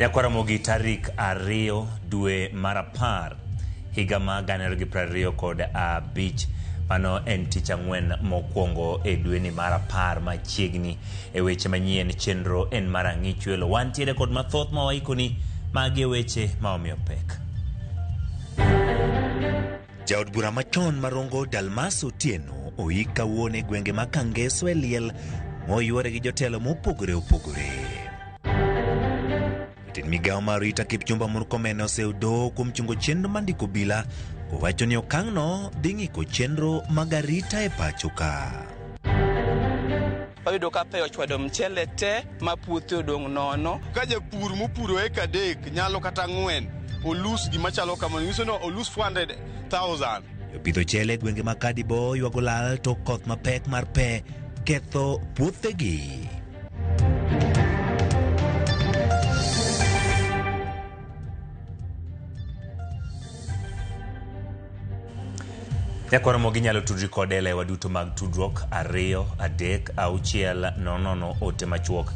Nyakwaramogi tarik 2 dwe mar 10 higa ma 2025. Mano en tich ang'wen mokwongo e dweni mar 10 machiegni. E weche manyien chenro en mar ang'ichwelo. Wantiere kod mathoth ma waikoni, magi e weche ma omiyo pek. Jaod bura machon marongo Dalmas Otieno oik kawuono e gwenge ma Kangeso e liel moyuore gi jotelo mopogore opogore. Jatend migawo mar Rita Kipchumba Murkomen oseudo kuom chungo chenro mar ndiko obila kowacho ni okang'no dhi ng'iko chenro mag arita e pacho ka. Wayudo ka pe ochwado mchele te ma puothe odong' nono. Ka japur mopuro eka 3 nyalo kata 4 olus gima chalo kamano, nyiso ni olus 400,000. Jopidho chele e gwenge ma Kadibo ywago lal tok koth mapek mar pe ketho puothegi. Nyakwaramogi inyalo tudri kode e lewa duto mag tudruok 2 3 6 0 0 ote machuok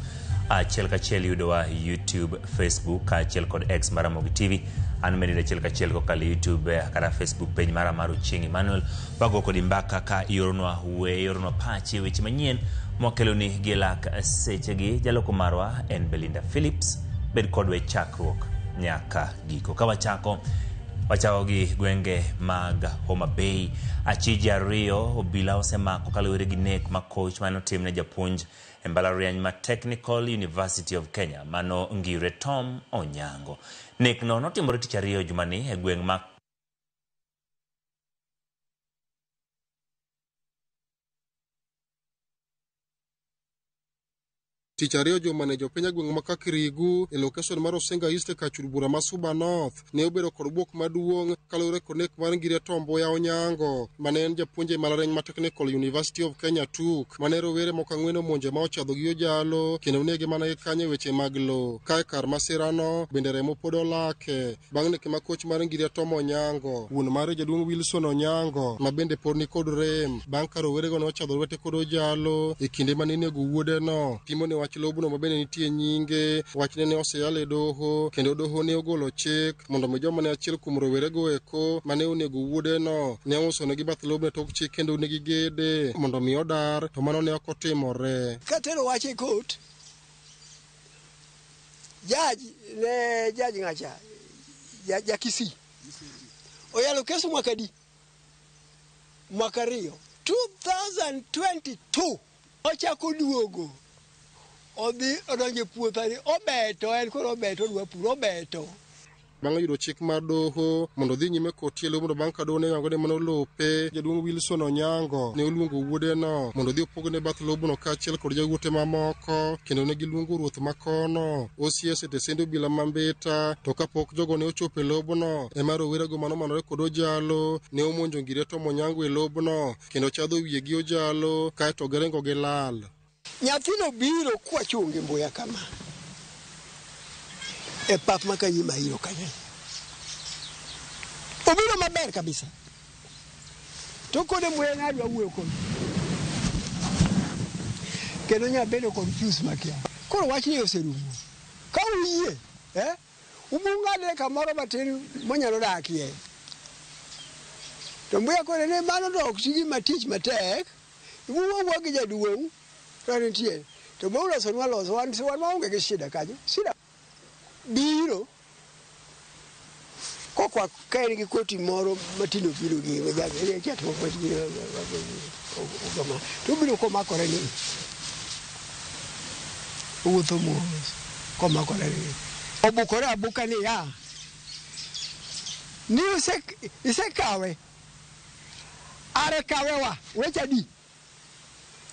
achiel kachiel yudowa YouTube, Facebook kaachiel kod X mar Ramogi TV. An bende achiel kachiel kokalo YouTube kata Facebook page mara mar Ochieng Emmanuel. Wago kodi mbaka ka ioronwa we ioronwa pachi weche manyien mwakeloni gi lak sechegi. Jaloko marwa en Belinda Phillips. Bed kodwa e chakruok nyaka giko. Ka wachako gi gwenge mag Homa Bay. Achije 2 obila osemako kaluwore gi nek ma koch mane otim ne japuonj e mbalariany ma Technical University of Kenya mano Ngire Tom Onyango. Nek no notimore tich ariyo jumani e gweng' ma Tich ariyo jumani jopiny e gweng' ma Kakirigu e location mar Osinga East e kachur bura ma Suba North ne obedo kod bwok maduong' kaluwore kod nek mar Ngire Tom Mboya Onyango mane en japuonj e mbalariany ma Technical University of Kenya TUK mane rowere moko 4 omonjo ma ochadho gi ojalo kendo nege mana gi kanyo e weche mag lo. Kae kar masirano bende remo pod olake bang' nek ma koch mar Ngire Tom Onyango, wuon mare jaduong' Wilson Onyango ma bende pod ni kod rem bang' ka rowerego ne ochadho lwete kod ojalo e kinde mane inego wuodeno. Pimo ne wach lobno ma bende nitie nyinge, wachne ne oseyal e doho kendo doho ne ogolo chik mondo mi joma ne achiel kuom rowerego eko mane onego wuodeno ne ousonegi bath lobno e tok chik kendo ne gigede mondo mi odar, to mano ne ok otimore. Katero wach e court, judge ne judge ng'acha ja Kisii oyalo kes mwaka di mwaka 2 2022 ochako duogo odhi odonjo e puothani obeto en koro obeto odwa puro obeto. Bang' yudo chik mar doho mondo odhi nyime kod tielo mondo bang' ka doho ne yango ni mano lope, jaduong' Wilson Onyango ne oluongo wuodeno mondo odhi opogne bath lobno kaachiel kod jawuote mamoko kendo ne giluongo ruoth makono OCS e tesend obila ma Mbita. To kapok jogo ne ochopo e lobno ema rowerego manomanore kod ojalo ne omonjo Ngire Tom Onyango e lobno kendo chadho wiye gi ojalo kaeto giringo gilal. Nyathino biro kwachunge mbuya kama e pap ma kanyima iro kanyo. Obiro maber kabisa. To kode mbuya ng'adwa wuoyo kode. Kendo nya bedo confused makia. Koro wachni oserumo. Ka uyie, ubung'adre kamoro matin monyalo dakie. To mbuya kore ne mano to ok ti gima tich matek. Wuo gi jaduong' to nitie. To bo ulosonwa loso wan maonge gi shida kanyo. Shida biro kokwa ka en gi koti moro matindo biro gi to obiro komakore ni owuotho mos komakore ni obukore abuka ni ya ni isekawe are kawewa weche adi.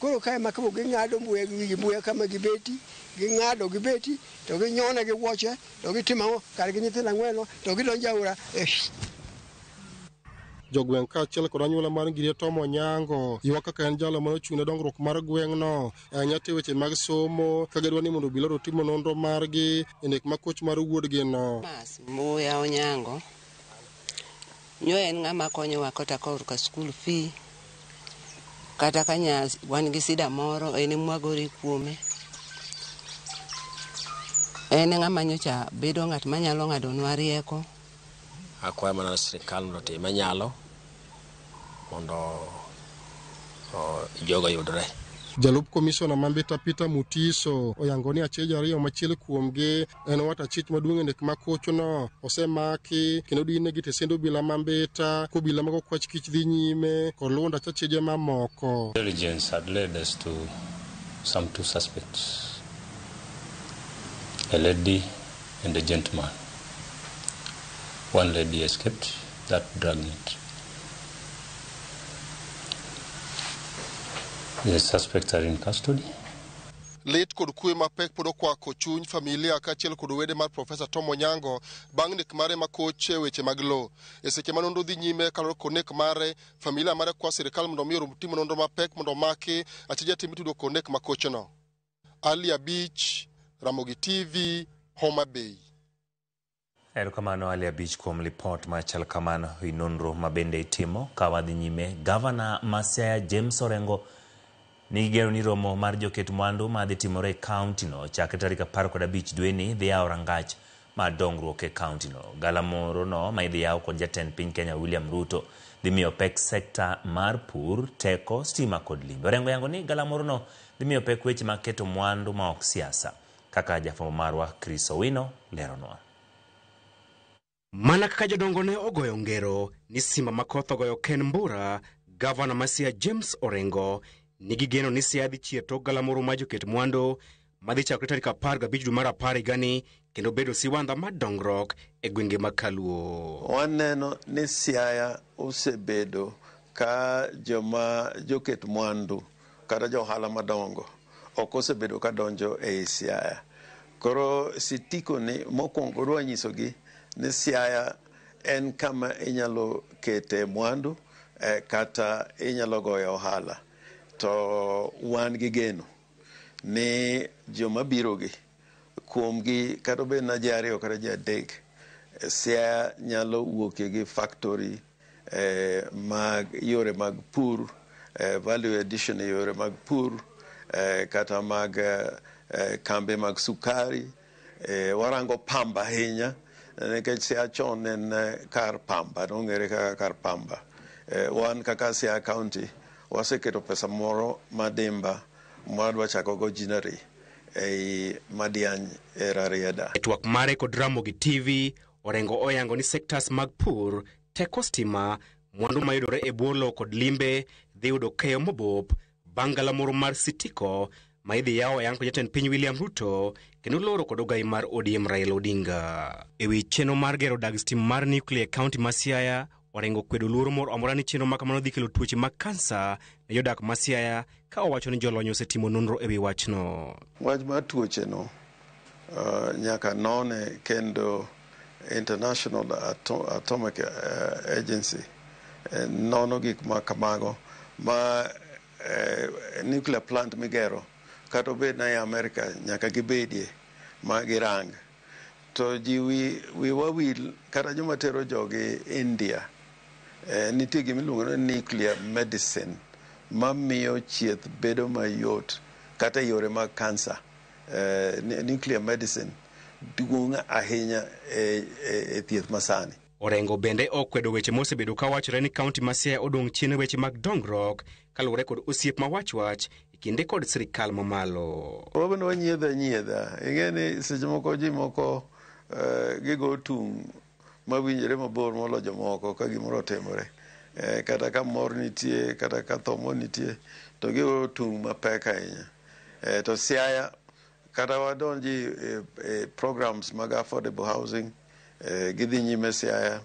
Koro kae ma kama ging'ado mbuya gi wigi mbuya kama gibeti, ging'ado gibeti, to ginyone gi wuoche, to gitimo ang'o kar gi nyithindo ang'weno, to gidonjo aora. Jogweng' kaachiel kod anyuola mar Ngire Tom Onyango ywak kaka en jalo mane ochung' ne dongruok mar gweng'no ahinya te weche mag somo ka gidwa ni mondo obila otimo nonro margi e nek ma koch mar wuodgino. Mbuya Onyango nyo en ng'ama konyowa kata korka school fee kata ka wan gi sida moro en emwagore kuome. En ng'ama nyocha bedo ng'at manyalo ng'adonwa rieko. Akwayo mana sirikal mondo otim manyalo mondo jogo yudre. Jalup komishona ma Mbita Peter Mutiso oyango ni acheje ariyo machiel kuomgi en wat achich maduong' e nek ma kochono osemaki kendo dinegi tesend obila ma Mbita kobila mago kwach kich dhi nyime kod luwo ndach acheje mamoko. Intelligence had led us to some two suspects, a lady and a gentleman. One lady escaped that dragnet. The suspects are in custody. Lit kod kwe mapek pod okwako chuny familia kaachiel kod wede mar Profesa Tom Onyango bang' nek mare makoche weche mag lowo. E seche ma nonro dhi nyime kaluwore kod nek mare, familia mare kwa sirikal mondo mi orom timo nonro mapek mondo omaki achije tim itudo kod nek makocheno. Ali Abich, Ramogi TV, Homa Bay. Erokamano Ali Abich kuom lipot machal kamano e nonro ma bende itimo ka wadhi nyime. Gavana ma Siaya James Orengo nigi geno ni romo mar joket mwandu madhi timore e kaunti no chakre tarik 15 dweni dhi yawo rangach mar dongruok e kaunti no. Galamoro no ma idhi yaw kod jatend piny Kenya William Ruto dhi miyo pek sekta mar pur, teko, stima kod limbe. Orengo yango ni galamoro no dhi miyo pek weche mag keto mwandu ma ok siasa, kaka jafwambo marwa Chris Owino leronwa. Mana kaka jodongo ne ogoyo ngero ni simba makoth ogoyo ken mbura, gavana ma Siaya James Orengo nigi geno ni Siaya dhi chier tok galamoro mar joket mwandu madhi chakre tarik 15 dwe mar 10 higani kendo bedo siwandha mar dongruok e gwenge mag Kaluo. Waneno ni Siaya osebedo ka joma joket mwandu kata jo ohala madongo ok osebedo ka donjo ei Siaya. Koro sitiko ni mokwongo dwa nyisogi ni Siaya en kama inyalo kete mwandu kata inyalo goyo ohala. To wan gi geno ni joma birogi kuomgi kata obed na ji ariyo kata ji adek, Siaya nyalo wuokie gi factory mag yore mag pur, value addition e yore mag pur, kata mag kambe mag sukari. Warango pamba ahinya nikech Siaya chon en kar pamba, nong'ere kaka kar pamba. Wan kaka Siaya County waseketo pesa moro madimba mwadwa chako go ginnery ei Madiany e Rarieda. E twak mare kod Ramogi TV, Orengo oyango ni sectors mag pur, teko stima, mwandu mayudore e bwo lowo kod limbe dhi yudo keyo mobop bang' galamoro mar Sitiko ma idhi yawo e ang' jatend piny William Ruto kendo loro kod ogai mar ODM Raila Odinga. E wi chenro mar gero dag stima mar nuclear e kaunti ma Siaya, Orengo kwedo luoro moro amora ni chenro ma kamano dhi kelo tuoche mag kansa ne jodak ma Siaya, ka owacho ni jolony osetimo nonro e wi wachno. Wach mar tuoche no nyaka none kendo International Atomic Agency nono gik ma kamago ma nuclear plant migero kata obed na e Amerika nyaka gibedie ma girang. To ji wiwa wil kata joma tero jogi India, nitie gima iluongo ni nuclear medicine mamiyo chieth bedo mayot kata e yore mag kansa. Nuclear medicine duong' ahinya e thieth masani. Orengo bende okwedo weche mosebedo ka wachore ni kaunti ma Siaya odong' chien e weche mag dongruok kaluwore kod osiep ma wach e kinde kod sirikal mamalo. Wabende wanyiedho nyiedha. Ing'e ni seche moko ji moko gigo tung' mawinjore mabor molo jomoko ka gimoro otimore. Kata ka mor nitie, kata ka tho moro nitie, to gigo tung' mapek ahinya. To Siaya kata wadonji e programs mag affordable housing, gidhi nyime Siaya,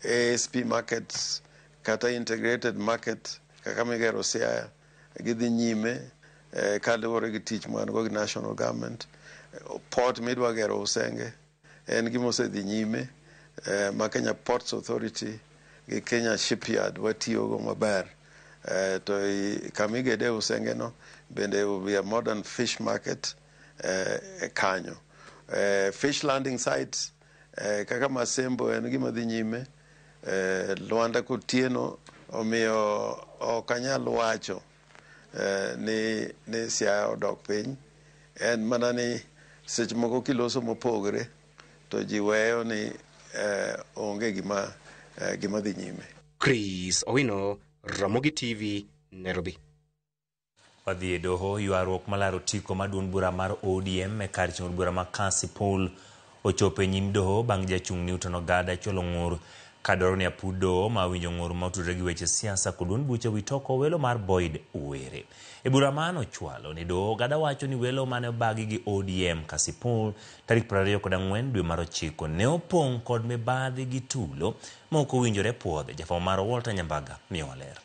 ASP markets kata integrated market kaka migero Siaya gidhi nyime kaluwore gi tich ma wan go gi national government. Port midwa gero Usenge en gima osedhi nyime ma Kenya Ports Authority gi Kenya Shipyard watiyogo maber. To kamigede Usenge no bende will be a modern fish market kanyo. Fish landing sites kaka Masembo en gima dhi nyime, Lwanda Kotieno, omiyo ok anyal wacho ni Siaya odok piny. En mana ni Seche moko kiloso mopogre to ji weyo ni onge gima dhi nyime. Chris Owino, Ramogi TV, Nairobi. Wadhi e doho. Ywaruok malaro otiko mar duond bura mar ODM e kar chung' od bura ma Kasipul ochopo e nyim doho bang' jachung' Newton Ogada chwalo ng'ur kadwaro ni apud doho ma winjo ng'ur motudore gi weche siasa kod duond buche wit oko welo mar Boyd Were. E bura mano chwalo ni doho, Ogada wacho ni welo mane obagi gi ODM Kasipul tarik 24 dwe mar 9 ne opong' kod mibadhi gi tulo ma ok owinjore puodhe. Jafwambo marwa Walter Nyambaga miyowa ler.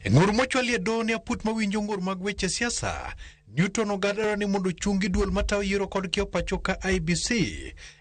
E ng'ur mochwal e doho ne aput mawinjo ng'ur mag weche siasa, Newton Ogada dwaro ni mondo ochungi duol matayo yiero kod kiewo pacho ka IEBC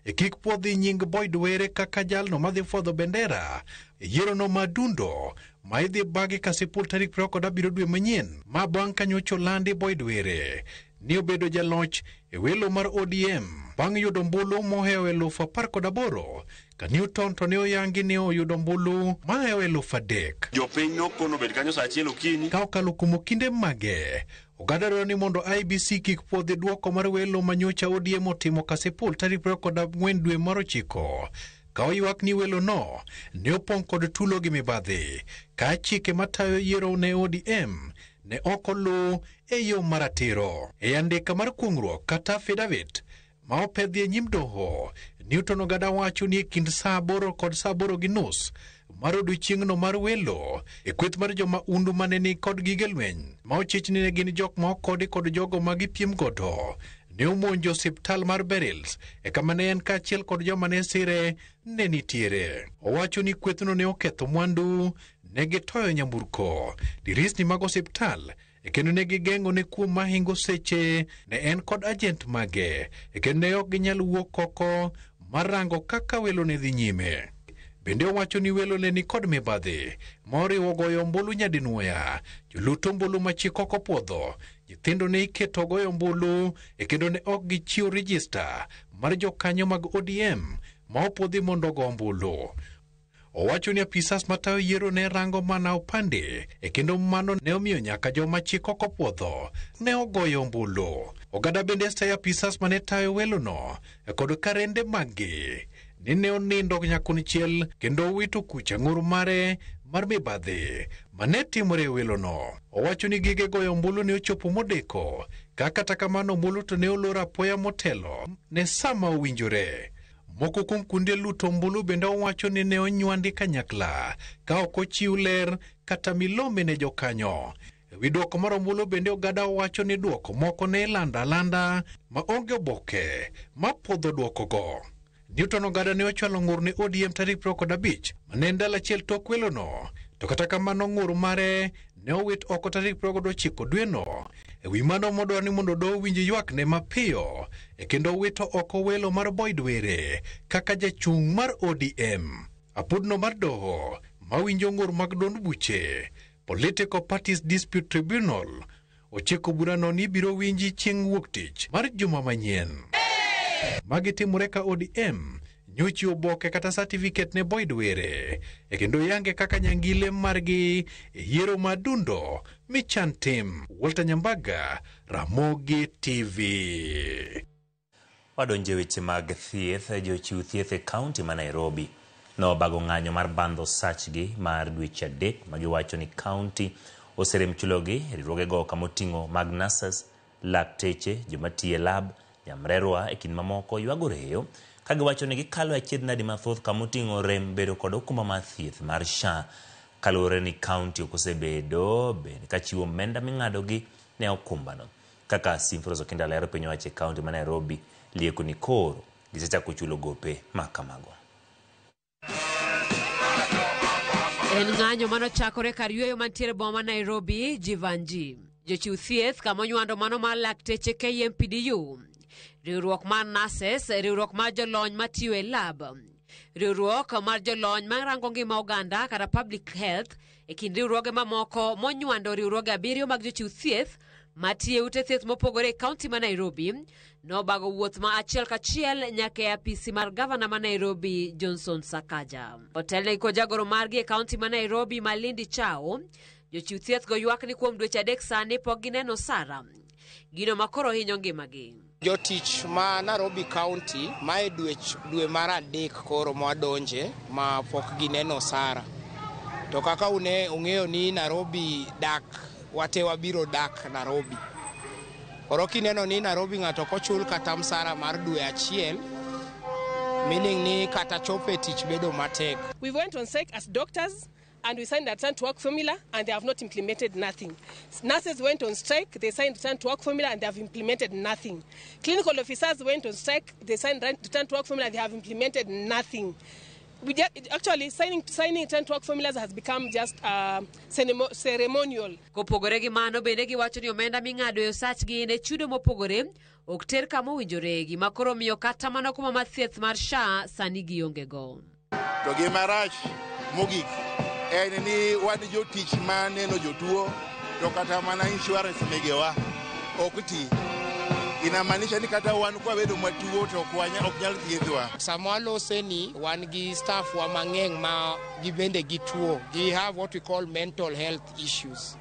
e kik puodhi nying Boyd Were kaka jalno madhi fwadho bendera e yierono ma dundo ma idhi bagi Kasipul tarik 27 dwe manyien ma bang' ka nyocha olandi Boyd Were ni obedo jaloch e welo mar ODM bang' yudo ombulu mohewo 18,000 ka Newton to ne oyangi ni oyudo ombulu mahewo 3,000. Jopiny nokono obed kanyo saa 1 okinyi. Ka okalo kuom okinde mage, Ogada dwaro ni mondo IEBC kik puodhi dwoko mar welo ma nyocha ODM otimo Kasipul tarik 24 dwe mar 9 ka oywak ni welono ne opong' kod tulo gi mibadhi ka chike matayo yiero ne ODM ne ok oluw e yo maratiro. E andika mar kuong'ruok kata affidavit ma opedhi e nyim doho, Newton Ogada wacho ni e kind saa 8 kod saa 8:30 mar odiechieng'no mar welo e kweth mar joma undu mane ni kod gige lweny ma ochich ni ne gin jok ma okodi kod jogo ma gipiem godo ne omonjo osiptal mar Beryls e kama ne en kaachiel kod joma ne sire ne nitiere. Owacho ni kwethno ne oketho mwandu, ne gitoyo nyamburko, dirisni mag osiptal e kendo ne gigeng'o ne kuom mahingo seche ne en kod ajent mage e kendo ne ok ginyal wuok oko mar rango kaka welo ne dhi nyime. Bende owacho ni welo ne ni kod mibadhi moriwo goyo ombulu nyadinwoya, jolut ombulu ma chik ok opuodho, nyithindo ne iketo goyo ombulu e kendo ne ok gichiwo rejista mar jokanyo mag ODM ma opuodhi mondo ogo ombulu. Owacho ni apisas matayo yiero ne rango mana opande e kendo mano ne omiyo nyaka joma chik ok opuodho ne ogoyo ombulu. Ogada bende sayo apisas mane tayo welono kod karende maggi ni ne onindo nyakonchiel kendo owito kucha ng'ur mare mar mibadhi mane timore e welono. Owacho ni gige goyo ombulu ne ochopo modeko ka kata kamano ombulu to ne olor apoya motelo ne sama owinjore. Moko kuom kuonde luto ombulu bende owacho ni ne onywandi kanyakla ka ok ochiw ler kata milome ne jokanyo. E wi dwoko mar ombulu bende Ogada owacho ni dwoko moko ne ilando alanda ma onge oboke ma puodho dwokogo. Newton Ogada ne ochwalo ng'ur ne ODM tarik 25 mane en ndalo achiel tok welono, to kata kamano ng'ur mare ne owit oko tarik 29 dweno. E wi mano modwaro ni mondo doho owinj ywakne mapiyo e kendo wito oko welo mar Boyd Were kaka jachung' mar ODM. Apudno mar doho mawinjo ng'ur mag duond buche Political Parties Dispute Tribunal ochiko burano ni ibiro winji chieng' wuok tich mar juma manyien. Magi timore ka ODM nyochiwo oboke kata certificate ne Boyd Were e kendo yange kaka nyangile margi e yiero ma dundo michan tim. Walter Nyambaga, Ramogi TV. Wadonjo e weche mag thieth. Jochiw thieth e kaunti ma Nairobi nobago ng'anyo mar bandho sachgi mar dweche 3 magiwacho ni kaunti oserem chulogi. Riwruogego kamoting'o mag nurses, lakteche, joma tiyo e lab, nyamrerwa e kind mamoko ywago reyo ka giwacho ni gikalo e achiedh nadi mathoth kamoting'o rem bedo kod okumba mar thieth mar SHA kaluwore ni kaunti ok osebedo bende kachiwo omenda ming'adogi ne okumbano. Kaka Simfros Okinda lero, piny owacho e kaunti ma Nairobi lieko ni koro gisechako chulo gope ma kamago. En ng'anyo manochakore kar yweyo mantiere boma ma Nairobi, Jivanji. Jochiw thieth kama onywando mano mar lakteche KMPDU, riwruok mar nurses, riwruok mar jolony matiyo e lab, riwruok mar jolony marango ngima oganda kata public health, e kind riwruoge mamoko monywando riwruoge 7 mag jochiw thieth matiyo e ute thieth mopogore e kaunti ma Nairobi nobago wuoth ma achiel kachiel nyaka e apisi mar gavana ma Nairobi Johnson Sakaja. Otelnegi kod jagoro margi e kaunti ma Nairobi Malindi Chao, jochiw thieth go ywak ni kuom dweche 3 sani pok gineno osara, gino ma koro hinyo ngimagi. Jotich ma Nairobi County mae dwe mar adek koro mwadonje ma pok gineno osara. To kaka ung'eyo ni Nairobi dak, wate wabiro dak Nairobi. Koro kineno ni Nairobi ng'ato ok ochul kata msara mar dwe achiel, meaning ni kata chopo e tich bedo matek. We went on strike as doctors and we signed a return to work formula and they have not implemented nothing. Nurses went on strike, they signed return to work formula and they have implemented nothing. Clinical officers went on strike, they signed return to work formula and they have implemented nothing. We actually signing return to work formulas has become just ceremonial. Kopogore gi mano bende giwacho ni omenda ming'ado e osachgi ne chudo mopogore ok ter kama owinjore, gima koro miyo kata mana kuma mar thieth mar SHA sani gionge go. To gima rach mogik en ni wan jotich ma neno jotuo to kata mana insurance megewa ok ti. Inamaanisha ni kata wan kwabedo matuo to ok nyal thiedhwa. Sama walose ni wan gi staff wa mang'eny ma gibende gituo, gi have what we call mental health issues.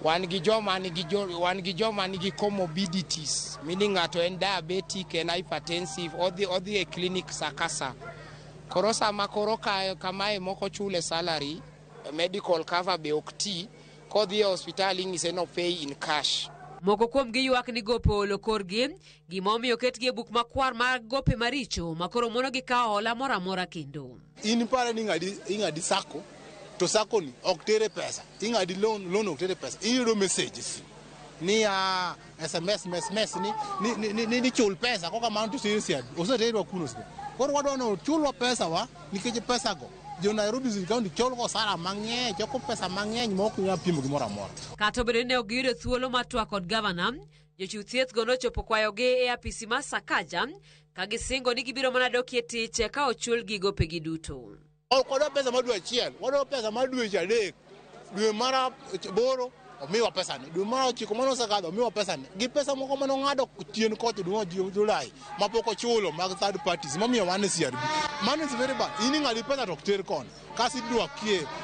Wan gi joma nigi comorbidities, meaning ng'ato en diabetic, en hypertensive, odhi e clinic sa ka sa. Koro sama koro kamae moko chule salary, medical cover be ok ti, kodhi e hospital inyise no pay in cash. Moko kuom gi ywak ni gope olo korgi, gima omiyo oketgi e buk makwar mar gope maricho ma koro mono gi kawo hola moro amora kendo. In pare ni ing'adi sako, to sako ni ok tere pesa, ing'adi loan ok tere pesa, iyudo messages ni SMS ni chul pesa, koka mano to serious oseterwa kuno. Koro wadwa ni chulwa pesa wa nikech pesa go jo Nairobi County chulgo osara mang'eny, choko pesa mang'eny ma ok nyal pimo gimoro amora. Kata obedo ni ne ok giyudo thuolo mar twak kod gavana, jochiw thieth go nochopo kwayogi e apisi mar Sakaja ka gisingo ni gibiro mana dokie tich ka ochulgi gopegi duto. Ok wadwa pesa mar dwe achiel, wadwa pesa mar dweche adek, dwe mar aboro omiwa pesani, dwe mar ochiko mane osekadho omiwa pesani, gi pesa moko mane ong'ado chien kocha dwe mar Julai mapok ochulo mag third parties momiyo wan e CRB. Mano is very bad. In ing'adi pesa to ok ter kono, kasi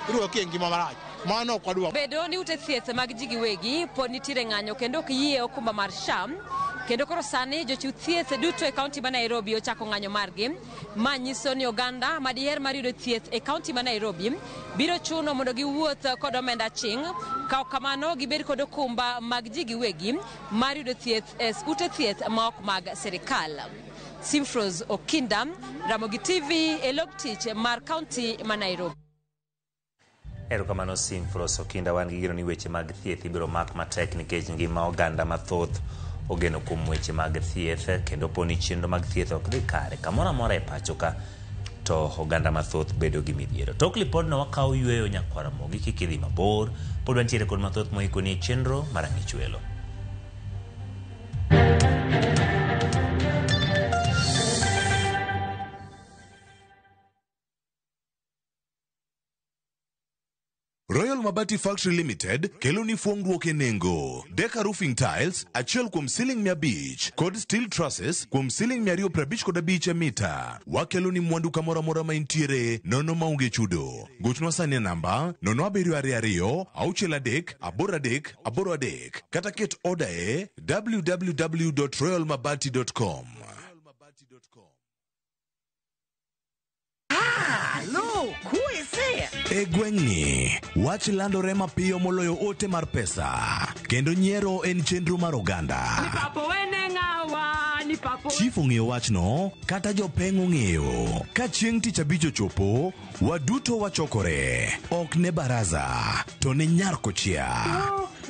irwakie ngima marach. Mano ok wadwa. Bedo ni ute thieth mag ji giwegi pod nitiere ng'anyo kendo ok yie okumba mar SHA, kendo koro sani jochiw thieth duto e kaunti ma Nairobi ochako ng'anyo margi. Ma nyiso ni oganda madiher mar yudo thieth e kaunti ma Nairobi biro chuno mondo giwuoth kod omenda aching', ka ok kamano gibed kod okumba mag ji giwegi mar yudo thieth e ute thieth ma ok mag sirikal. Simfros Okinda, Ramogi TV e log tich mar kaunti ma Nairobi. Erokamano Simfros Okinda, wan gi geno ni weche mag thieth ibiro mak matek nikech ngima oganda mathoth ogeno kuom weche mag thieth, kendo po ni chenro mag thieth ok dhi kare kamoro amora e pacho ka to oganda mathoth bedo gi midhiero. Tok lipodno wakawo yweyo nyakwar Ramogi, kik idhi mabor, pod wantiere kod mathoth moikoni e chenro mar Ang'ich Welo. Royal Mabati Factory Limited kelo ni fuongruok e nengo. Deka Roofing Tiles achiel kuom siling 500 kod steel trusses kuom siling 255 e mita. Wakelo ni mwandu kamoro amora ma intiere nono maonge chudo. Gochnwa sani e namba 0722 63 83 83 kata ket oda e www.royalmabati.com. Look, who is there? E gweng'ni, wach landore mapiyo moloyo ote mar pesa, kendo nyiero en chenro mar oganda. Chief ong'eyo wachno, kata jopeng' ong'eyo. Ka chieng' tich abich ochopo, waduto wachokore. Ok ne baraza, to ne nyar kochia.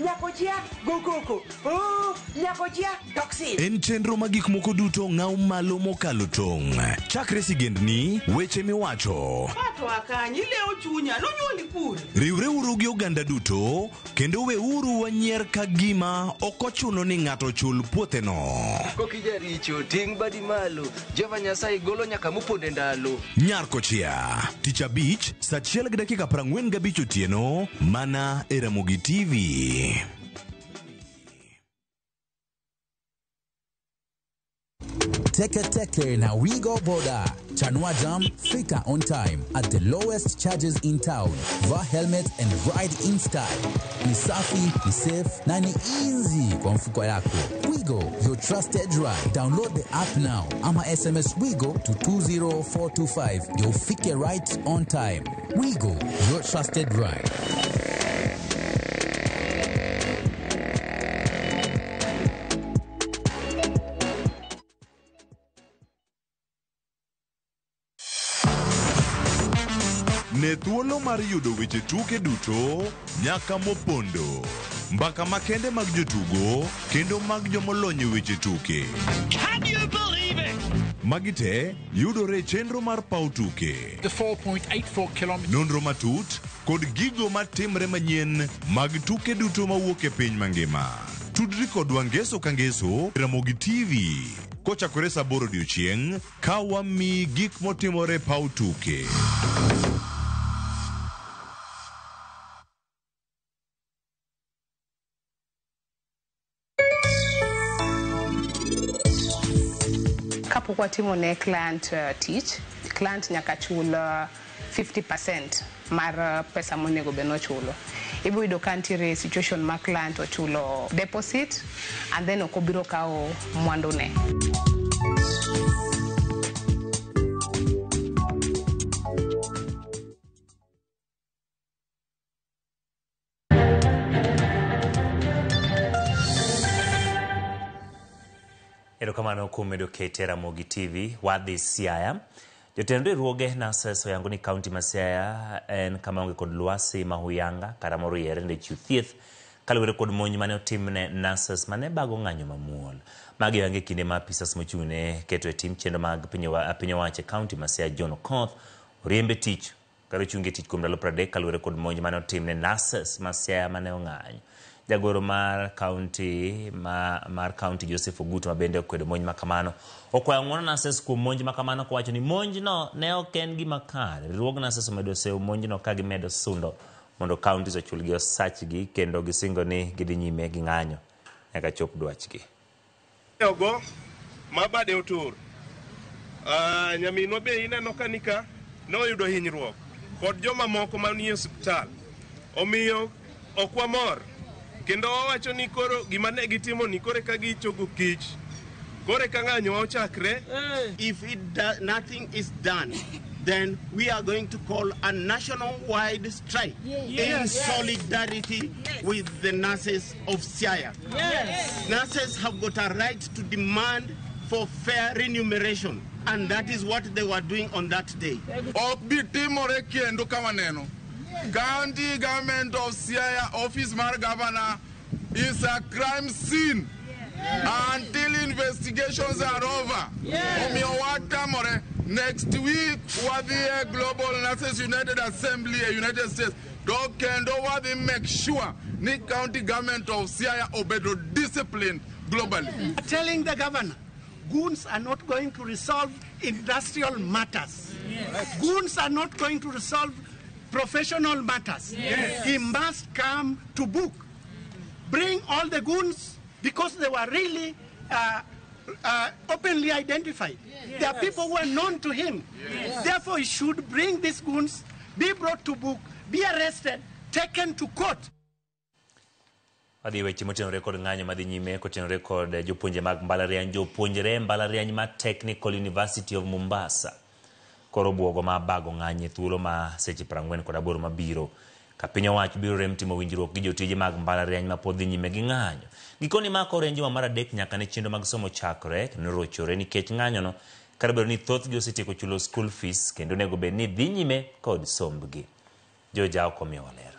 Nyakochia, go koko. Oh, nyakochia, toxin. En chenro ma gik moko duto ng'aw malo mokalo tong'. Chakre sigendni, weche miwacho. Riwreuru gi oganda duto, kendo weuru wanyier ka gima ok ochuno ni ng'ato chul puotheno. Kokijaricho, ting' badi malo. Jehova Nyasaye golo nyaka moponde ndalo. Nyar kochia, tich abich, saa 1:45 otieno, mana e Ramogi TV. Teke Teke na Wigo Boda. Chanua Jam, fika on time at the lowest charges in town. Vaa helmet and ride in style. Ni safi, ni safe na ni easy kwa mfuko yako. Wigo, your trusted ride. Download the app now ama SMS Wigo to 20425 ndio ufike right on time. Wigo, your trusted ride. Ne thuolo mar yudo weche tuke duto nyaka mopondo, mbaka makende mag jotugo kendo mag jomolony e weche tuke. Can you believe it? Magi te yudore e chenro mar paw tuke. The 4.84 kilometers. Nonro matut kod gigo matimre manyien mag tuke duto mawuok e piny mangima. Tudri kodwa ngeso ka ngeso Ramogi TV kochakore saa 8 odiochieng' ka wamiyi gik motimore e paw tuke. Kapok watimo ne client tich, client nyaka chul 50% mar pesa monego bed nochulo. Ibiro yudo ka nitiere situation ma client ochulo deposit and then ok obiro kawo mwandune. Erokamano kuom medo kete Ramogi TV. Wadhi Siaya. Jotend riwruoge NASAS oyango ni kaunti ma Siaya en kama onge kod lwasi ma huyanga kara moro yiere ne chiw thieth kaluwore kod monj mane otimne NASAS mane bago ng'anyo mamuol. Magi oyango e kinde ma apisas mochung' ne keto e tim chenro mag piny owacho e kaunti ma Siaya John Okoth oriembe tich kar ochung' e tich kuom ndalo 30 kaluwore kod monj mane otimne NASAS ma Siaya mane ong'anyo. Jagoro mar kaunti mar kaunti Joseph Ogutu ma bende okwedo monj makamano okwayo ng'uono NASAS kuom monj makamano kowacho ni monjno ne ok en gima kare. Riwruog NASAS omedo seyo monjno ka gimedo sundo mondo counties ochulgi osachgi kendo gisingo ni gidhi nyime gi ng'anyo nyaka chop dwachgi. Ogo ma bade otur. Nyaminwa be ineno ka nika noyudo hinyruok kod joma moko manie osiptal. Omiyo ok wamor. Kendo wawacho ni koro gima ne gitimo ni kore ka gichogo kich, kore ka ng'anyo ochakre. If nothing is done, then we are going to call a national-wide strike. Yes. In solidarity with the nurses of Siaya. Yes. Nurses have got a right to demand for fair remuneration, and that is what they were doing on that day. Ok bi timore kendo ka waneno. County government of Siaya, office mar governor, is a crime scene. Yes. Until investigations are over. Yes. Next week, wadhi Global Nurses United Assembly, United States, do kendo wadhi make sure ni county government of Siaya obedo disciplined globally. Telling the governor, goons are not going to resolve industrial matters. Yes. Goons are not going to resolve professional matters. Yes. He must come to book. Bring all the goons because they were really openly identified. Yes. There are people who are known to him. Yes. Therefore, he should bring these goons, be brought to book, be arrested, taken to court. Wadhi weche motenore kod ng'anyo madhi nyime kotenore kod jopuonje mag mbalariany, jopuonjre mbalariany ma Technical University of Mombasa koro buogo ma bago ng'anyo e thuolo ma seche 48 mabiro ka piny owacho biro rem timo winjruok gi jotije mag mbalariany ma pod dhi nyime gi ng'anyo. Gikoni ma koro en juma mar 3 nyaka ne chenro mag somo chakre kendo rochore nikech ng'anyono kar bedo ni thothgi osetieko chulo school fees kendo onego bed ni dhi nyime kod sombgi. Joja ok omiyowa ler.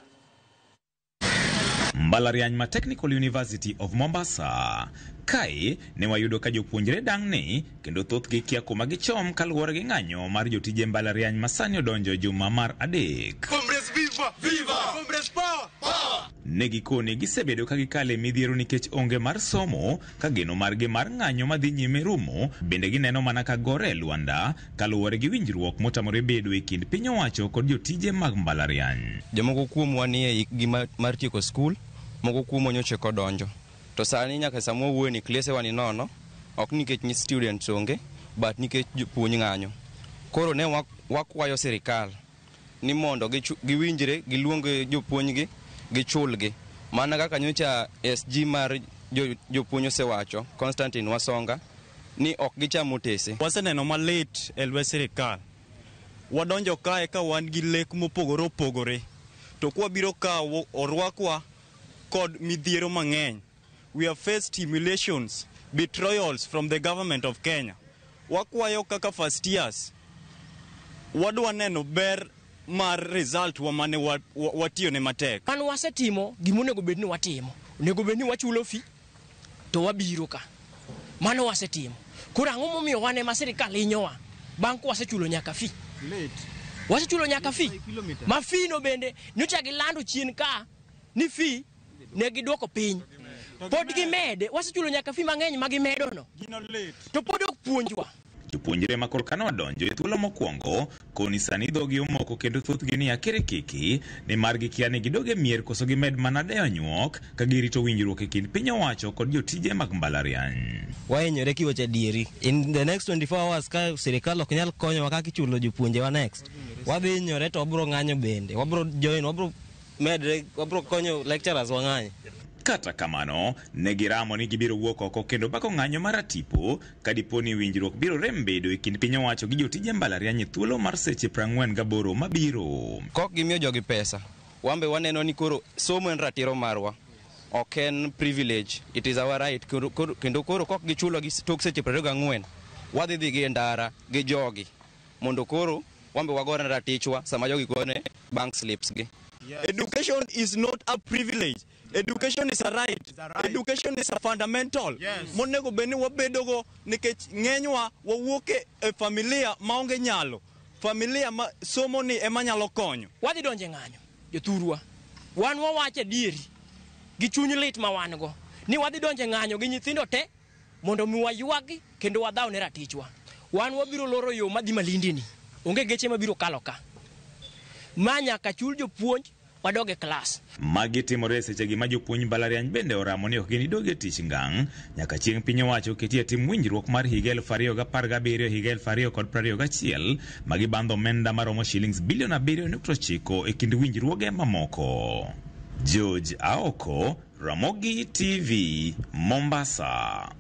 Mbalariany ma Technical University of Mombasa. Kae ne wayudo ka jopuonjre dang'ni kendo thothgi kia kuma gichom kaluwore gi ng'anyo mar jotije mbalariany ma sani odonjo juma mar 3. Comrades viva! Viva! Comrades power! Power! Ne gikoni gisebedo ka gikale midhiero nikech onge mar somo ka geno margi mar ng'anyo madhi nyime rumo, bende gineno mana ka gore e lwanda kaluwore gi winjruok motamore bedo e kind piny owacho kod jotije mag mbalariany. Jomoko kuomwa ni e hikgi mar tieko skul, moko kuomwa nyocha ok odonjo. To sani nyaka sama wawuoyo ni klese wa ni nono, ok nikech ni students onge, but nikech jopuonj ng'anyo. Koro ne wakwayo sirikal ni mondo giwinjre giluong jopuonjgi gichulgi. Mana kaka nyocha SG mar jopuonj osewacho, Constantine Wasonga, ni ok gicham otese. Waseneno malit e lwet sirikal. Wadonjo kae ka wan gi lek mopogore opogore. To kwabiro ka orwakwa kod midhiero mang'eny. We have faced humiliations, betrayals from the government of Kenya. Wakwayo kaka first years, wadwa neno ber mar result wa mane watiyone matek. An wasetimo gima onego bed ni watimo. Onego bed ni wachulo fee to wabiro ka. Mano wasetimo. Koro ang'o momiyo wan ema sirikal hinyowa bang' ka wasechulo nyaka fee? Wasechulo nyaka fee. Ma fee no bende nyocha gilando chien ka ni fee ne giduoko piny. Pod gimede, wasechulo nyaka fee mang'eny ma gimedo no. To pod ok puonjwa. Jopuonjre ma korka nodonjo e thuolo mokwongo koni sani dhogi omoko kendo thothgi ni akirikiki nimar gikia ni gidog e mier koso gimed mana deyo nyuok ka girito winjruok e kind piny owacho kod jotije mag mbalariany. Wahinyore kiwacho adieri. In the next 24 hours ka sirikal ok nyal konyowa kaka ichulo jopuonjewa next, wadhi hinyore to wabro ng'anyo bende. Wabro join, wabro medre, wabro konyo lecturers wang'anyo. Kata kamano, ne giramo ni gibiro wuok oko kendo bako ng'anyo mar atipo ka dipo ni winjruok biro rem bedo e kind piny owacho gi jotije mbalariany e thuolo mar seche 48 mabiro. Kok gimiyo jogi pesa, wambe waneno ni koro somo en ratiro marwa, ok en privilege, it is our right. Kendo koro kok gichulo gi tok seche 24, wadhi dhi gi e ndara gi jogi mondo koro wambe wagone ratichwa sama jogi gone bank slips gi. Education is not a privilege. Education is a right. Education is a fundamental. Monego bed ni wabedogo nikech ng'enywa wawuok e familia maonge nyalo. Familia ma somo ni ema nyalo konyo. Wadhi donjo e ng'anyo, jothurwa. Wan wawacho adieri gi chuny lit ma wan go ni wadhi donjo e ng'anyo gi nyithindo te mondo mi waywagi kendo wadhaw ne ratichwa. Wan wabiro loro yo madhi Malindi ni. Onge geche mabiro kalo ka. Ma nyaka chul jopuonj wadog e klas. Magi timore e sechegi ma jopuonj mbalariany bende oramo ni ok ginidog e tich ngang' nyaka chieng' piny owacho ketie tim winjruok mar higa 2017 higa 2021 ma gibandho omenda maromo shillings bilion 7.9 e kind winjruoge mamoko. George Aoko, Ramogi TV, Mombasa.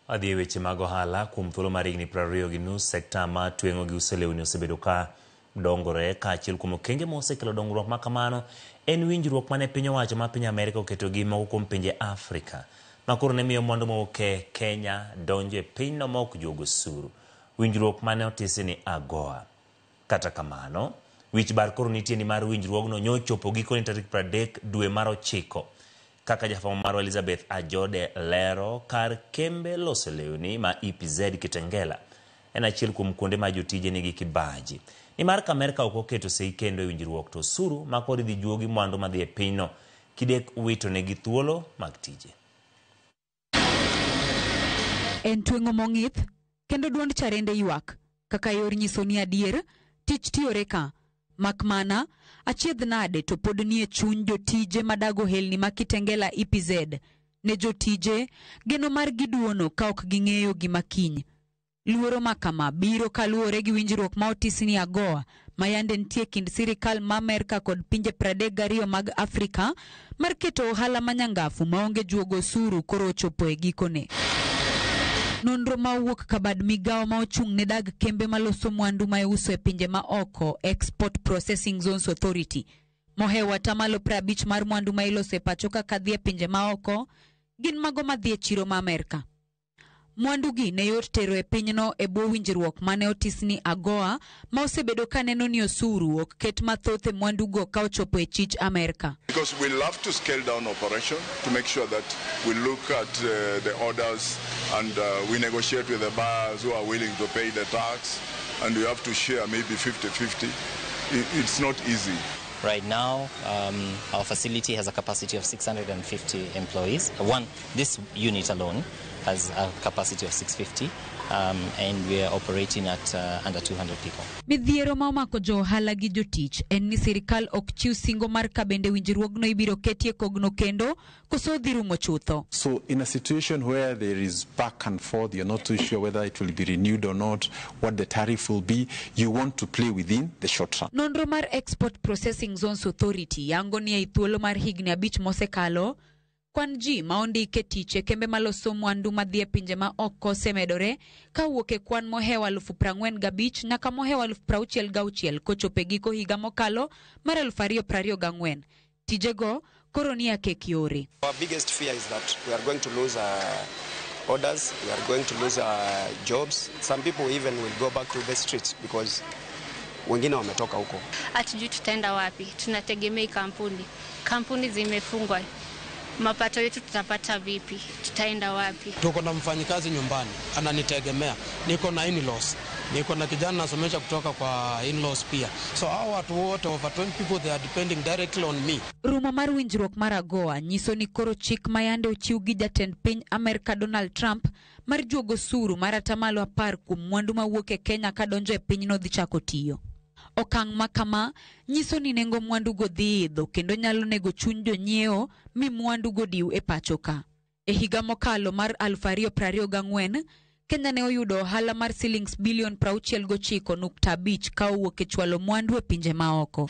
Adhi e weche mag ohala kuom thuolo mar higni 20.5 sekta ma tweng'o gi uso lewni osebedo ka dongore kaachiel kuom okenge mosekelo dongruok ma kamano en winjruok mane piny owacho ma piny Amerka oketo gi moko kuom pinje Afrika ma koro ne miyo mwandu mowuok e Kenya donjo e pinyno ma ok juog osuru. Winjruok mane otisi ni AGOA. Kata kamano, wich bar koro nitie ni mar winjruogno nyochopo gikone tarik 30 dwe mar 9. Kaka jafwambo marwa Elizabeth Ajode lero, kar kembe loso lewni ma EPZ Kitengela en achiel kuom kuonde ma jotije nigi kibaji. Nimar ka Amerka ok oketo sei kendo e winjruok to osuru ma kod idhi juogi mwandu madhi e pinyno kidek wito negi thuolo mag tije. En tweng'o mong'ith kendo duond charende ywak kaka yor nyiso ni adier tich tiyore ka. Mak mana, achiedh nade to pod nie chuny jotije madago helni ma Kitengela EPZ. Ne jotije, geno margi duono ka ok ging'eyo gima kiny. Luoro ma kama biro kaluwore gi winjruok ma otis ni AGOA ma yande nitie kind sirikal ma Amerka kod pinje 32 mag Afrika mar keto ohala manyangafu maonge juogo osuru koro ochopo e gikone. Nonro ma owuok kabad migawo ma ochung' ne dag kembe maloso mwandu ma iuso e pinje ma oko Export Processing Zones Authority mohewo atamalo 50 mar mwandu ma iloso e pacho kaka dhi e pinje ma oko gin mago madhi e chiro ma Amerka. Mwandu gi ne yot tero e pinyno e bwo winjruok mane otis ni AGOA ma osebedo ka neno ni osuru ok ket mathoth e mwandugo ka ochopo e chich Amerka. Because we love to scale down operation to make sure that we look at the orders and we negotiate with the buyers who are willing to pay the tax, and we have to share maybe 50-50. It's not easy. Right now, our facility has a capacity of 650 employees. This unit alone has a capacity of 650. And we are operating at under 200 people. Midhiero ma omako jo ohala gi jotich en ni sirikal ok chiw singo mar ka bende winjruogno ibiro ketie kogno kendo koso dhi rumo chutho. So in a situation where there is back and forth, you're not too sure whether it will be renewed or not, what the tariff will be, you want to play within the short run. Nonro mar Export Processing Zones Authority yango ni ei thuolo mar higni 5 mosekalo, kwan ji ma ondike tich e kembe maloso mwandu madhi e pinje ma oko osemedore kawuok e kwan mohewo 45,000 nyaka mohewo 66,000 kochopo e giko higa mokalo mar 2024. Tijego koro ni akek yore. Our biggest fear is that we are going to lose orders, we are going to lose jobs. Some people even will go back to the streets because wengine wametoka huko. Hatujui tutaenda wapi, tunategemea kampuni. Kampuni zimefungwa. Mapato yetu tutapata vipi? Tutaenda wapi? Tuko na mfanyikazi nyumbani ananitegemea, niko na in-laws, niko na kijana nasomesha kutoka kwa in-laws pia. So hao watu wote over 20 people, they are depending directly on me. Rumo mar winjruok mar AGOA nyiso ni koro chik ma yande ochiw gi jatend piny Amerka Donald Trump mar juogo osuru mar 10% kuom mwandu mawuok e Kenya kadonjo e pinyno dhi chako tiyo. Okang' ma kama nyiso ni nengo mwandugo dhi idho kendo nyalo nego chuny jonyiewo mi mwandugo diw e pacho ka. E higa mokalo mar 2024, Kenya ne oyudo ohala mar silings bilion 69.5 ka owuok e chwalo mwandu e pinje maoko.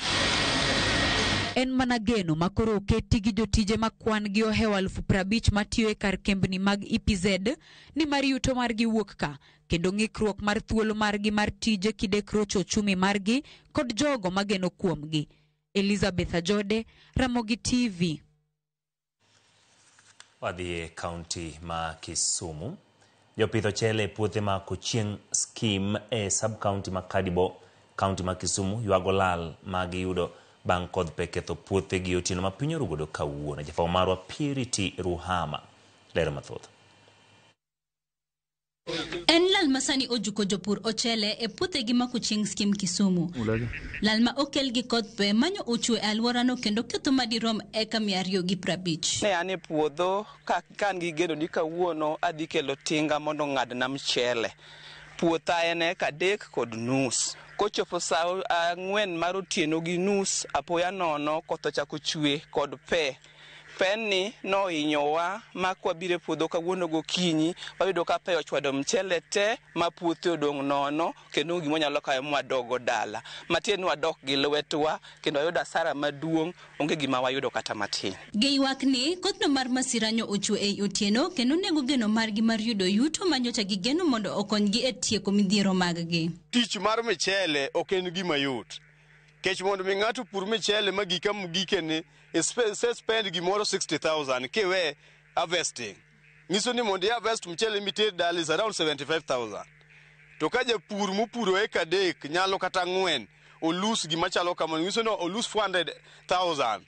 En mana geno ma koro oketi gi jotije ma kwan gi ohewo 50,000 matiyo e kar kembni mag EPZ ni mar yuto margi wuok ka, kendo ng'ikruok mar thuolo margi mar tije kidek rocho ochumi margi kod jogo mageno kuomgi. Elizabeth Ajode, Ramogi TV. Wadhi e kaunti ma Kisumu. Jopith ochele e puothe ma Kochieng' Scheme e sub-county ma Kadibo, kaunti ma Kisumu, ywago lal ma giyudo bang' kodh pe ketho puothegi otieno ma piny orugodo kawuono. Jafwambo marwa Purity Ruhama lero mathoth. En lal masani ojuko jopur ochele e puothegi ma Kochieng' Scheme Kisumu. Lal ma okel gi kodh pe manyo ochwe e alworano kendo ketho madirom eka 250. Ne an e puodho ka an gi geno ni kawuono adhi kelo tinga mondo ong'adna mchele. Puotha en eka 3.5. Kochopo saa 4 mar otieno gi nus, apoya nono koth ochako chwe kod pe. Penni nohinyowa ma kwabiro e puodho kawuono gokinyi, wayudo ka pe ochwado mchele te ma puothe odong' nono, kendo gima wanyalo kayo mwadog dala. Matiende ni wadok gi lwetwa kendo wayudo hasara maduong', onge gima wayudo kata matin. Giywak ni kothno mar masira nyo ochwe ei otieno kendo nego geno margi mar yudo yuto ma nyocha gigeno mondo okonygi e tieko midhiero maggi. Tich mar mchele ok en gima yot. Kech mondo mi ng'ato pur mchele ma gika mogikeni spend gimoro 60,000 kiwe harvesting. Nyiso ni mondo i harvest mchele miter dala is around 75,000. To ka japur mopuro eka 3 nyalo kata 4 olus gima chalo kamano, nyiso ni olus 400,000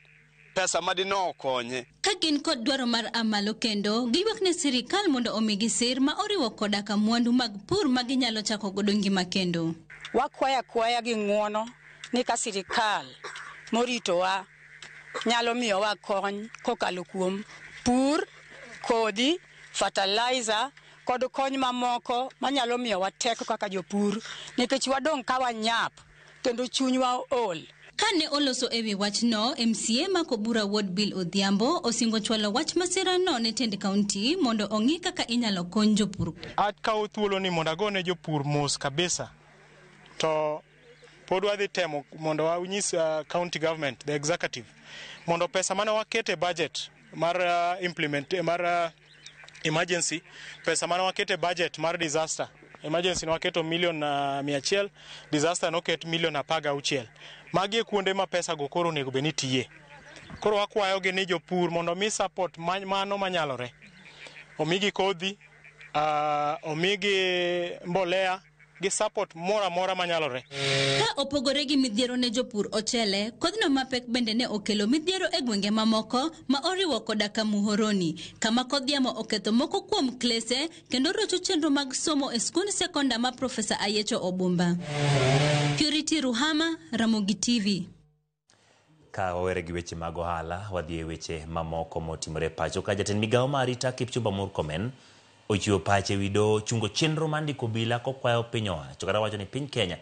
pesa madino okonye. Ka gin kod dwaro mar amalo kendo, giywak ne sirikal mondo omigi sir ma oriwo koda ka mwandu mag pur ma ginyalo chako godo ngima kendo. Wakwaya kwaya gi ng'uono ni ka sirikal moritowa nyalo miyowa kony kokalo kuom pur, kodhi, fertilizer kod kony mamoko manyalo miyowa teko kaka jopur, nikech wadong' ka wanyap kendo chunywa ool. Kane oloso ewi wachno, MCA ma Kobura Ward Bill Odhiambo osingo chwalo wach masirano ne tend kaunti mondo ong'i kaka inyalo kony jopur. Akawo thuolo ni mondo agone jopur mos kabisa, to pod wadhi temo mondo wanyis county government, the executive, mondo pesa mane wakete budget mar implement mar emergency, pesa mane wakete budget mar disaster emergency ne waketo milion 100, disaster noket milion 16. Magi e kuonde ma pesa go koro onego bed ni tiye. Koro wakwayogi ni jopur mondo mi support mano manyalore, omigi kodhi, omigi mbolea gi support moro amora manyalore. Ka opogore gi midhiero ne jopur ochele, kodhno mapek bende ne okelo midhiero e gwenge mamoko ma oriwo koda ka Muhoroni, kama kodh yamo oketho moko kuom klese kendo rocho chenro mag somo e skund sekonda ma Profesa Ayecho Obumba. Purity Ruhama, Ramogi TV. Ka wawere gi weche mag ohala, wadhi e weche mamoko motimore pacho ka. Jatend migawo mar arita Kipchumba Murkomen ochiwo pache ewi doho chungo chenro mar ndiko obila kokwayo piny owacho kata wacho ni piny Kenya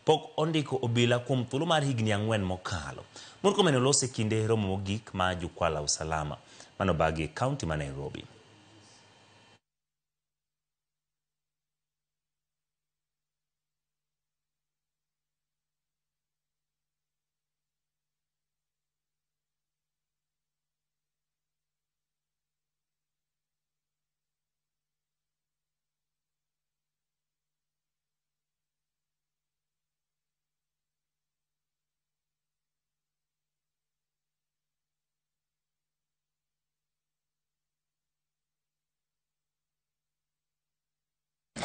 pok ondiko obila kuom thuolo mar higni 4 mokalo. Murkomen oloso e kinde romo mogik ma jukwaa la usalama manobagi e kaunti ma Nairobi.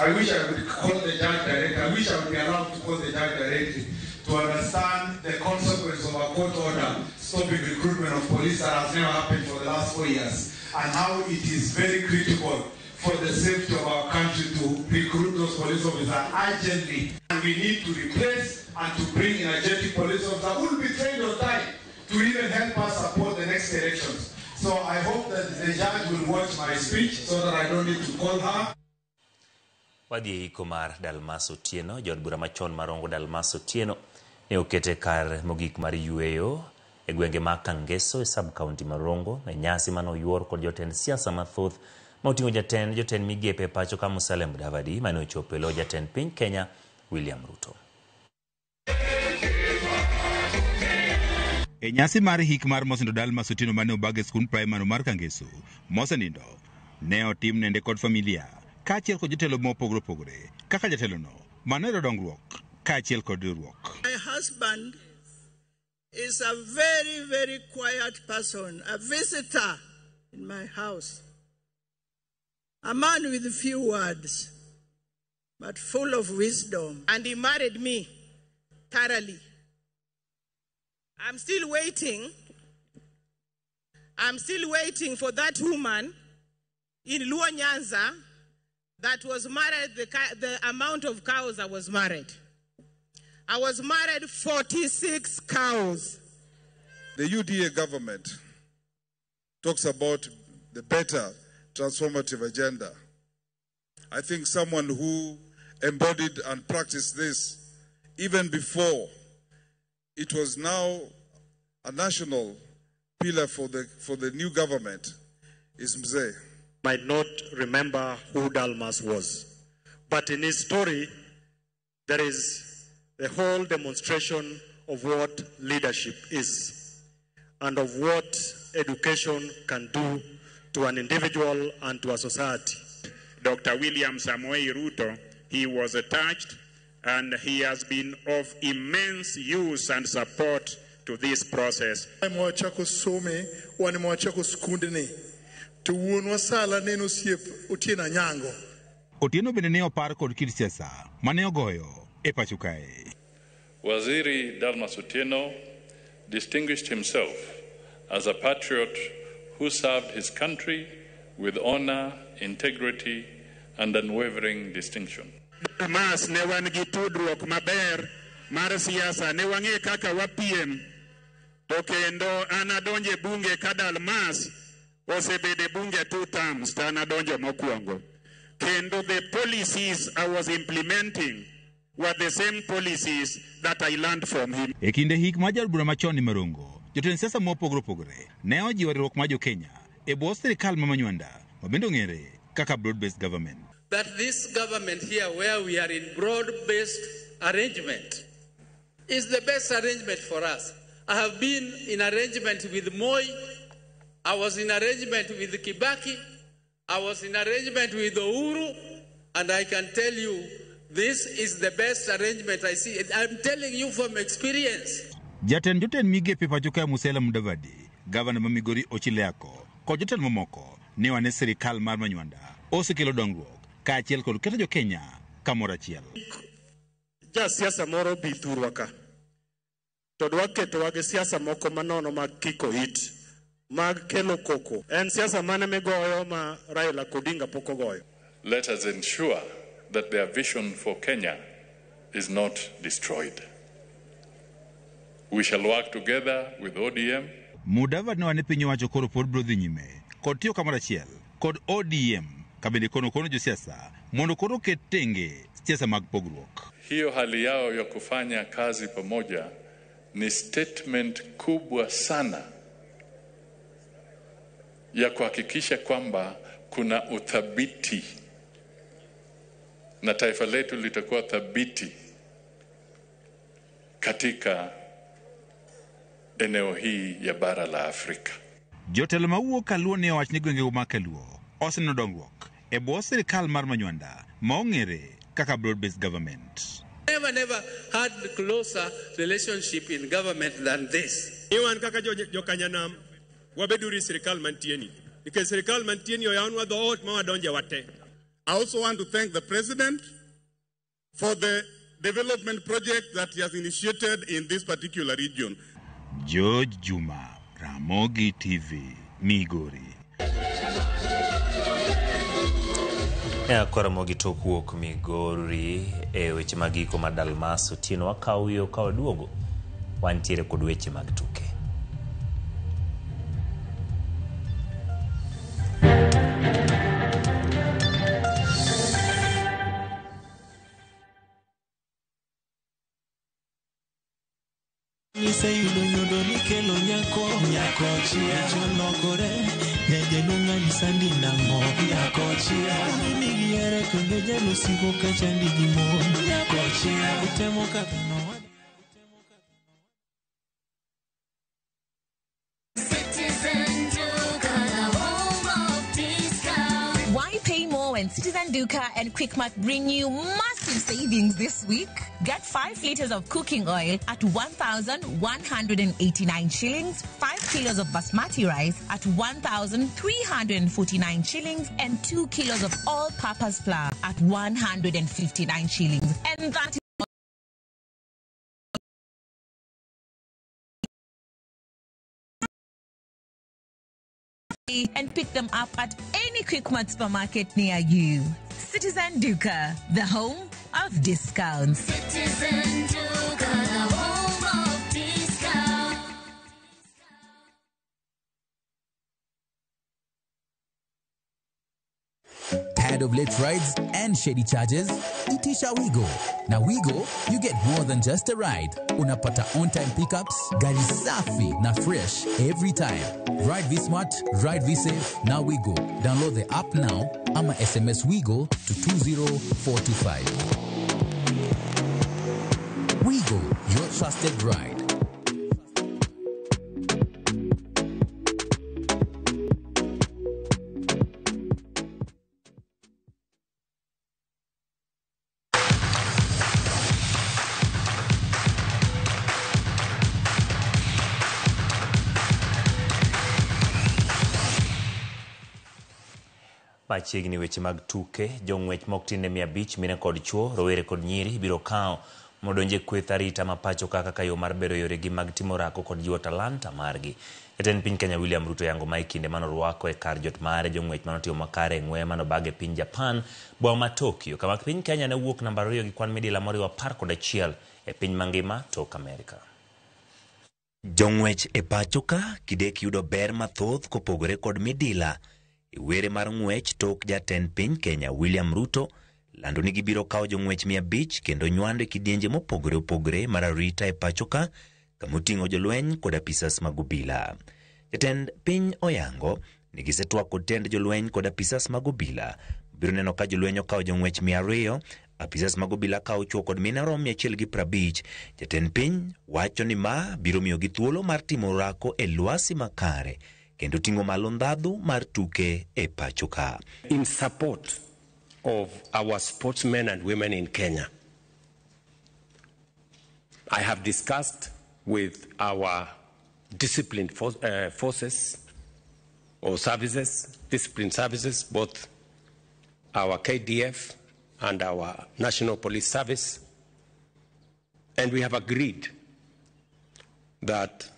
I wish I would call the judge directly. I wish I would be allowed to call the judge directly to understand the consequence of a court order stopping recruitment of police that has never happened for the last 4 years, and how it is very critical for the safety of our country to recruit those police officers urgently. And we need to replace and to bring energetic police officers who will be trained on time to even help us support the next elections. So I hope that the judge will watch my speech so that I don't need to call her. Wadhi e iko mar Dalmas Otieno, jaod bura machon mar Rongo Dalmas Otieno ne okete kar mogik mar yueyo e gwenge mag Kangeso e sub-county ma Rongo e nyasi mane oyuor kod jotend siasa mathoth ma oting'o jatend jotend migepe e pacho ka Musalia Mudavadi mane ochopo e lo jatend piny Kenya William Ruto. E nyasi mar hik mar Mosenindo Dalmas Otieno mane obag e skund primary mar Kangeso, mosenindo ne otim nende kod familia kaachiel kod jotelo mopogore opogore kaka jatelono manohero dongruok kaachiel kod riwruok. My husband is a very, very quiet person, a visitor in my house. A man with few words, but full of wisdom. And he married me thoroughly. I'm still waiting. I'm still waiting for that woman in Luo Nyanza that was married, the amount of cows I was married. I was married 46 cows. The UDA government talks about the better transformative agenda. I think someone who embodied and practiced this even before it was now a national pillar for the new government is Mzee. Might not remember who Dalmas was, but in his story, there is the whole demonstration of what leadership is and of what education can do to an individual and to a society. Dr. William Samoei Ruto, he was attached and he has been of immense use and support to this process. Mwachako some, wan mwachako skundni. To wuonwa Sala ne en osiep Otieno Anyango. Otieno bende ne opar kod kit siasa mane ogoyo e pacho kae. Waziri Dalmas Otieno distinguished himself as a patriot who served his country with honor, integrity, and unwavering distinction. Dalmas ne wan gi tudruok maber mar siasa, ne wang'e kaka wapiem, to kendo an adonje bunge ka Dalmas osebede bunge 2 terms, to an adonjo mokwongo. Kendo the policies I was implementing were the same policies that I learned from him. E kinde hik mar jaod bura machon ni Marongo, jotend siasa mopogore opogore ne ojiwo riwruok mar jo-Kenya e bwo sirikal ma Manywanda, ma bende ong'ere kaka broad-based government. That this government here, where we are in broad-based arrangement, is the best arrangement for us. I have been in arrangement with Moi, I was in arrangement with Kibaki, I was in arrangement with Uhuru, and I can tell you, this is the best arrangement I see. I'm telling you from experience. Jatend jotend migepe pacho kae Musalia Mudavadi, gavana ma Migori Ochile Ako, kod jotend mamoko ne wane sirikal mar Manywanda osekelo dongruok kaachiel kod keto jo-Kenya kamoro achiel. Jasiasa moro bi thurwa ka, to dwa ketowa gi siasa moko manono mag kiko it, mag kelo koko. En siasa mane migoyo ma Raila Odinga pok ogoyo? Let us ensure that their vision for Kenya is not destroyed. We shall work together with ODM. Mudavadi nowane piny owacho koro pod biro dhi nyime kod tiyo kamoro achiel kod ODM Ka bende kono kono josiasa mondo koro oket tenge siasa mag pogruok. Hiyo hali yao ya kufanya kazi pamoja ni statement kubwa sana ya kuhakikisha kwamba kuna uthabiti na taifa letu litakuwa thabiti katika eneo hii ya bara la Afrika. Jotelo mawuok kaluo ne owach ni gwenge mag Kaluo oseneno dongruok e bwo sirikal mar Manywanda ma ong'ere kaka broad based government. Never had closer relationship in government than this. Ni wan kaka jokanyanam wabeduru e sirikal mantie ni nikech sirikal mantie ni oyawnwa dhoot ma wadonje wate. I also want to thank the president for the development project that he has initiated in this particular region. George Juma, Ramogi TV, Migori. Ya Ramogi tok wuok Migori e weche mag giko mar Dalmas Otieno wakawo yo ka waduogo wantiere kod weche mag tuke. Iseyudo nyodo nikelo nyako nyako chia cholokore nyajaluong' ani sandi nang'o nyako chia nigi hera kendo jalosiko ka chandi gi mon nyako chia utemo kaka no. Why pay more when Citizen Duka and Quickmart bring you massive savings this week? Get 5 liters of cooking oil at 1,189 shillings, 5 kilos of basmati rice at 1,349 shillings, and 2 kilos of all-purpose flour at 159 shillings. And that is and pick them up at any Quickmart supermarket near you. Citizen Duka, the home of discounts. Citizen Duka, the home of discounts. Tired of late rides and shady charges? Itisha Wigo. Now Wigo, you get more than just a ride. Unapata on-time pickups, gari safi na fresh every time. Ride V-Smart, ride V-Safe, now Wigo. Download the app now ama SMS Wigo to 20425. Wigo, your trusted ride. Machiegni weche mag tuke, jong'wech mok tin ne 500 mine kod chuo, rowere kod nyiri biro kawo modonje kweth arita ma pacho kaka yo mar bero yoregi mag timo orako kod jiwo talanta margi. Jatend piny Kenya William Ruto yango ma e kinde manorwako e kar jot mare jong'wech manotimo makare e ng'we manobag e piny Japan, boma ma Tokyo, kama piny Kenya ne wuok namba 2 gi kwan midila moriwo 11 e piny mangima tok Amerika. Jong'wech e pacho ka kidek yudo ber mathoth kopogore kod midila. Were mar ng'wech tok jatend piny Kenya William Ruto lando ni gibiro kawo jong'wech 500 kendo nywando e kidienje mopogore opogore mar arita e pacho ka kamoting'o jolweny kod apisas mag obila. Jatend piny oyango ni gisetwak kod tend jolweny kod apisas mag obila. Biro neno ka jolweny okawo jong'wech 200, apisas mag obila kawo chwo kod mine rom 150. Jatend piny wacho ni ma biro miyogi thuolo mar timo orako e lwasi makare kendo ting'o malo ndhadhu mar tuke e pacho ka. In support of our sportsmen and women in Kenya, I have discussed with our disciplined forces or services, disciplined services, both our KDF and our National Police Service, and we have agreed that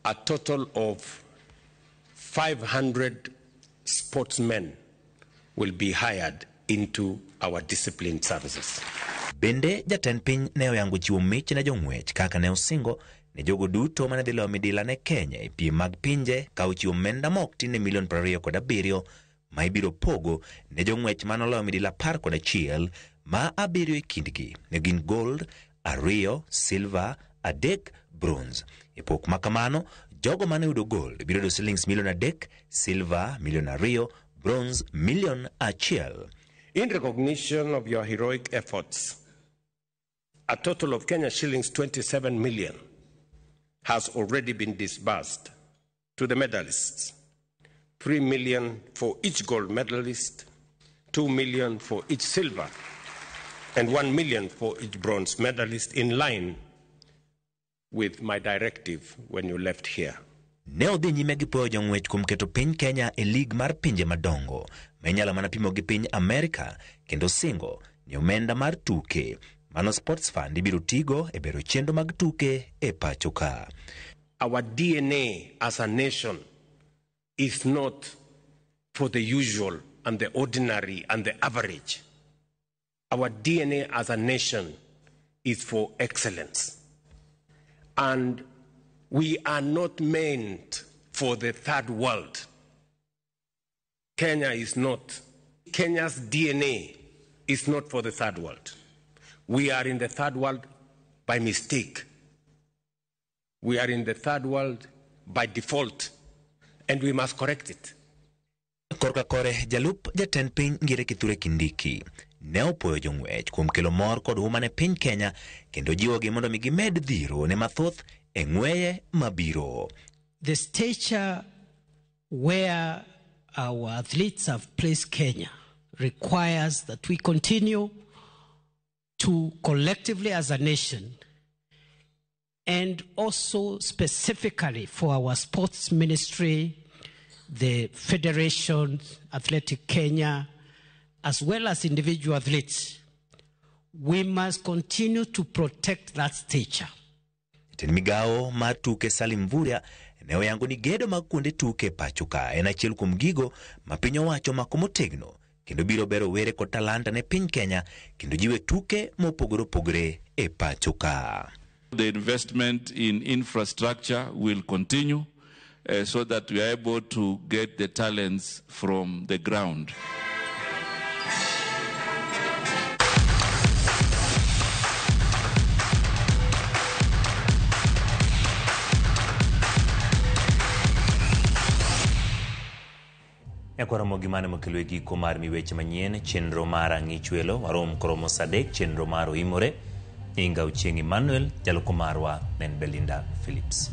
a total of 500 sportsmen will be hired into our disciplined services. Bende jatend piny ne oyango chiwo mich ne jong'wech kaka ne osingo ne jogo duto mane dhi loyo midila ne Kenya e piem mag pinje ka ochiwo omenda ma ok tin ne milion 27 ma ibiro pogo ne jong'wech manoloyo midila 11 ma 7 e kindgi ne gin gold, 2 silver, 3 bronze. E pok ma kamano, jogo mane oyudo gold biro yudo silings milion 3, silver milion 2, bronze milion 1. In recognition of your heroic efforts, a total of Kenya shillings 27 million has already been disbursed to the medalists. 3 million for each gold medalist, 2 million for each silver, and 1 million for each bronze medalist, in line with my directive when you left here. Ne odhi nyime gi puoyo jong'wech kuom keto piny Kenya e lig mar pinje madongo ma inyalo mana pimo gi piny Amerka, kendo singo ni omenda mar tuke mano Sports Fund ibiro tigo e bero chenro mag tuke e pacho ka. Our DNA as a nation is not for the usual and the ordinary and the average. Our DNA as a nation is for excellence. And we are not meant for the third world. Kenya is not. Kenya's DNA is not for the third world. We are in the third world by mistake. We are in the third world by default, and we must correct it. Korka kore, jalup jatend piny Ngire Kithure Kindiki ne opuoyo jong'wech kuom kelo mor kod huma ne piny Kenya kendo jiwogi mondo mi gimed dhiro ne mathoth e ng'weye mabiro. The stature where our athletes have placed Kenya requires that we continue to collectively as a nation, and also specifically for our sports ministry, the Federation, Athletic Kenya, as well as individual athletes, we must continue to protect that stature. Jatend migawo mar tuke Salim Mvurya ne oyango ni gedo mag kuonde tuke pacho ka en achiel kuom gigo ma piny owacho omako motegno kendo biro bero were kod talanta ne piny Kenya kendo jiwe tuke mopogore opogore e pacho ka. The investment in infrastructure will continue so that we are able to get the talents from the ground. Nyakwar Ramogi mane mokelo e giko mar miweche manyien, chenro mar Ang'ichwelo, warom koromo saa 3, chenro mar Oimore, Inga Ochieng' Emmanuel, jaloko marwa ne en Belinda Phillips.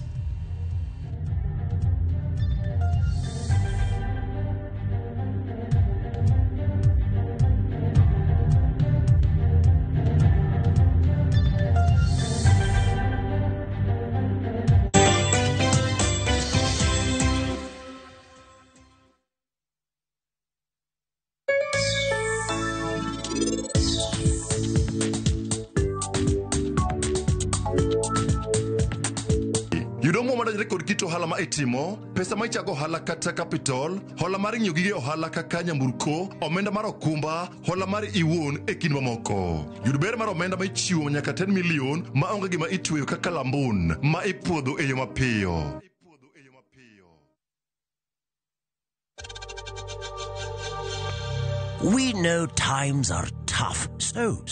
Yudo omuom madonjore kod kit ohala ma itimo, pesa ma ichago ohala kata capital, hola mar ng'iewo gige ohala kaka nyamburko, omenda mar okumba, hola mar iwuon e kind mamoko. Yud ber mar omenda ma ichiwo nyaka 10 million ma onge gima itweyo kaka lambun ma ipuodho e yo mapiyo. We know times are tough, so